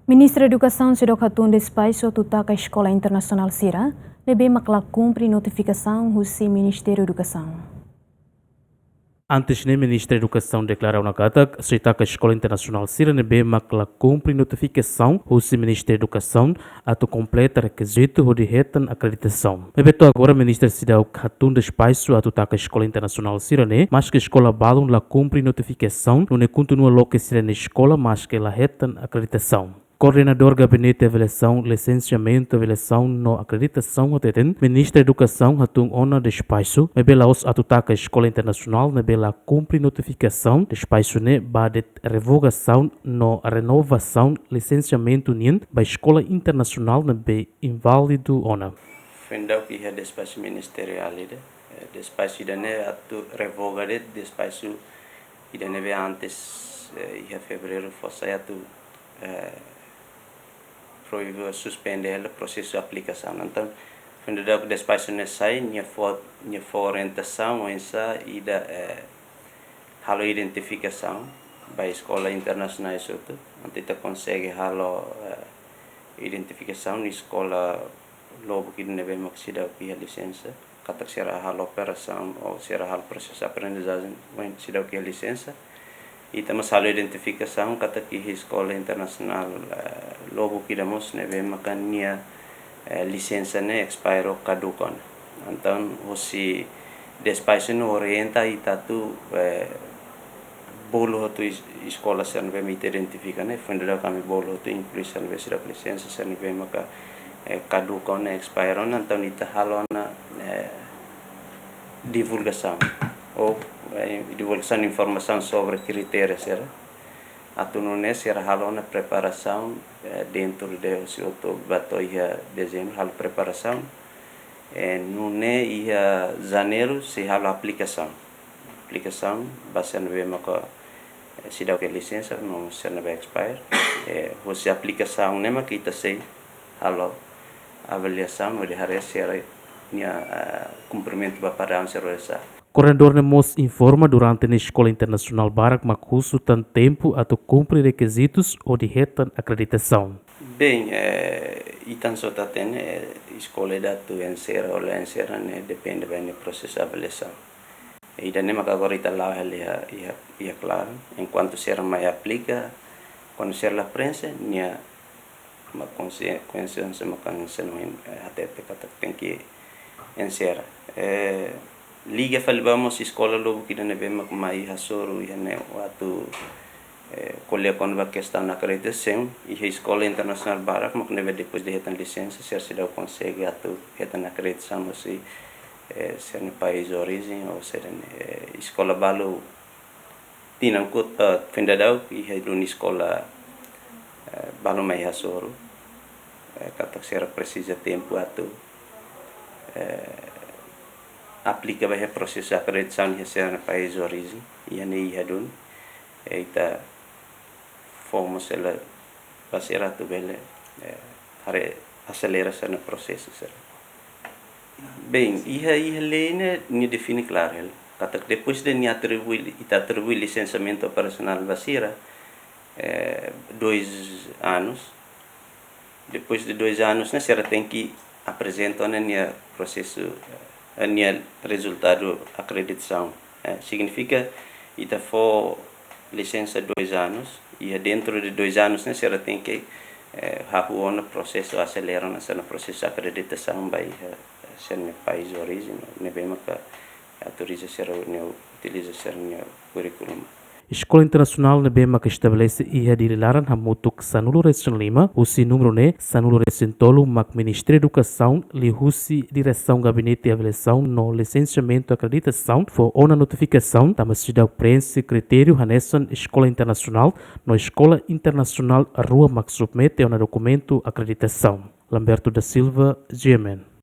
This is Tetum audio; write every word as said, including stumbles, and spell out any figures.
Ministra Edukasaun seidauk hatun despaxu atu taka eskola internasionál sira ne'ebé mak la kumpre notifikasaun husi Ministériu Edukasaun. Antes ne'e, Ministra Edukasaun deklara ona katak sei taka eskola internasionál sira ne'ebé mak la kumpre notifikasaun husi Ministériu Edukasaun atu kompleta rekizitu hodi hetan akreditasaun. Maibé to'o agora Ministra seidauk hatun despaxu atu taka eskola internasionál sira-ne'e, maske eskola balun la kumpre notifikasaun, nune'e kontinua loke sira-nia eskola maske la hetan akreditasaun. Koordenadór Gabinete Avaliasaun, Lisensiamentu, Avaliasaun no Akreditasaun hateten, Ministra Edukasaun hatun ona despaxu, maibé la'ós atu taka eskola internasionál ne'ebé la kumpre notifikasaun, despaxu ne'e ba de'it revogasaun no renovasaun lisensiamentu nian ba eskola internasionál ne'ebé inválidu ona. Foin daudauk iha despaxu ministeriál ida, eh, despaxu ida-ne'e atu revoga de'it despaxu ida ne'ebé antes, eh, iha fevereiru fó sai atu, eh, proibe, suspende hela prosesu aplikasaun. Entaun, foin daudauk despaxu ne'e sai, nia fó, nia fó orientasaun oinsá ida, eh, halo identifikasaun ba eskola internasionál hotu. Entaun ita konsege halo, eh, identifikasaun eskola lubuk ida ne'ebé mak seidauk iha lisensa, katak sira halo operasaun ou sira halo prosesu aprendizajen, maibé seidauk iha lisensa. Ita mós halo identifikasaun katak iha eskola internasionál, eh, lubuk ida mós ne'ebé maka nia, eh, lisensa ne'e expire ou kaduka ona. Entaun, husi despaxu ne'e orienta ita atu, eh, bolu hotu es-, eskola sira ne'ebé mak ita identifika ne'e, foin daudauk ami bolu hotu inklui sira ne'ebé seidauk lisensa, sira ne'ebé maka, eh, kaduka ona, expire ona, entaun ita halo ona, eh, divulgasaun. Ou, eh, divulgasaun informasaun sobre kritéria sira. Atu nune'e sira halo ona preparasaun, eh, dentro de husi outubru ba to'o iha dezembru halo preparasaun. Eh, nune'e iha janeiru sei halo aplikasaun. Aplikasaun ba sira ne'ebé maka, eh, seidauk iha lisensa, no sira ne'ebé expire. Eh, husi aplikasaun ne'e maka ita sei halo avaliasaun hodi haree sira-nia, eh, kumprimentu ba padaun sira oinsá. Koordenadór ne'e mós informa durante ne'e eskola internasionál barak mak husu tan tempu atu kumpre rekizitus hodi hetan akreditasaun. Bem, eh, ita só atu hatene, eh, eskola ida atu enserra ou la enserra ne'e depende ba nia prosesu avaliasaun. Ida-ne'e maka agora ita la'o hela iha, iha, iha klaran. Enkuantu sira mai aplika, kuandu sira la prenxe, nia mak konse-, konsekvénsia mak hanesan ohin, eh, hatete katak tenke enserra. Eh, liga fali ba mós eskola lubuk ida ne'ebé mak mai hasoru iha ne'e atu, eh, ko'alia kona-ba kestaun akreditasaun, iha eskola internasionál barak mak ne'ebé depois de hetan lisensa, sira seidauk konsege atu hetan akreditasaun husi, eh, sira-nia país orijen ou sira-nia, eh, eskola balu tinan kotuk, eh, foin daudauk iha duni eskola, eh, balu mai hasoru, eh, katak sira presiza tempu atu, eh, aplika ba iha prosesu akreditasaun iha sira-nia país orijen, iha ne'e iha duni, eh, ita fó mós hela ba sira atu bele, eh, haree aselera sira-nia prosesu sira. Bem, iha, iha lei ne'e, nia define klaru hela. Katak depois de nia atribui, ita atribui lisensiamentu operasionál ba sira, eh, dois anos. Depois de dois anos ne'e, sira tenke aprezenta ona nia prosesu, eh, nia rezultadu akreditasaun. Eh, signifika ita fó lisensa dois anos, iha dentro de dois anos ne'e sira tenke, eh, hahú ona prosesu, aselera ona sira-nia prosesu akreditasaun ba iha, eh, sira-nia país orijen, ne'ebé maka autoriza sira-nia utiliza sira-nia kurríkulu. Eskola internasionál ne'ebé maka estabelese iha Dili laran hamutuk sanulu-resin-lima, husi númeru ne'e sanulu-resin-tolu mak Ministériu Edukasaun liuhusi Diresaun Gabinete Avaliasaun no Lisensiamentu Akreditasaun fó ona notifikasaun tanba seidauk prenxe kritériu hanesan eskola internasionál no eskola internasionál rua mak submete ona dokumentu akreditasaun. Lamberto da Silva, G M N.